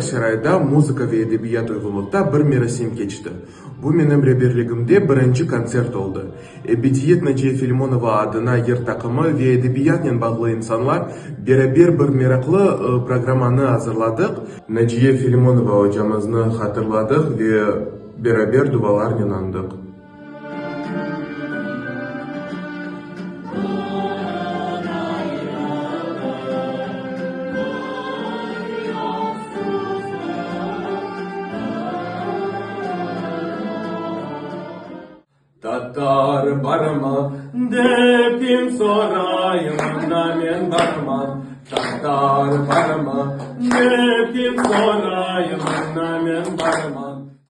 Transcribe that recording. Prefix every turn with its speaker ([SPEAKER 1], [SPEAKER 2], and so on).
[SPEAKER 1] Bağçasarayda muzıka ve edebiyat uyğunlıqta bir merasim keçti. Bu menim reberligimde birinci kontsert oldı. Ebediyet Naciye Filimonova adına yır taqımı ve edebiyatnen bağlı insanlar beraber bir meraqlı programmanı azırladıq. Naciye Filimonova ocamıznı hatırladıq ve beraber duvalarnen añdıq.
[SPEAKER 2] Tatar barmı, dep kim soray, mında men barman. Tatar barmı, dep kim soray, mında men barman.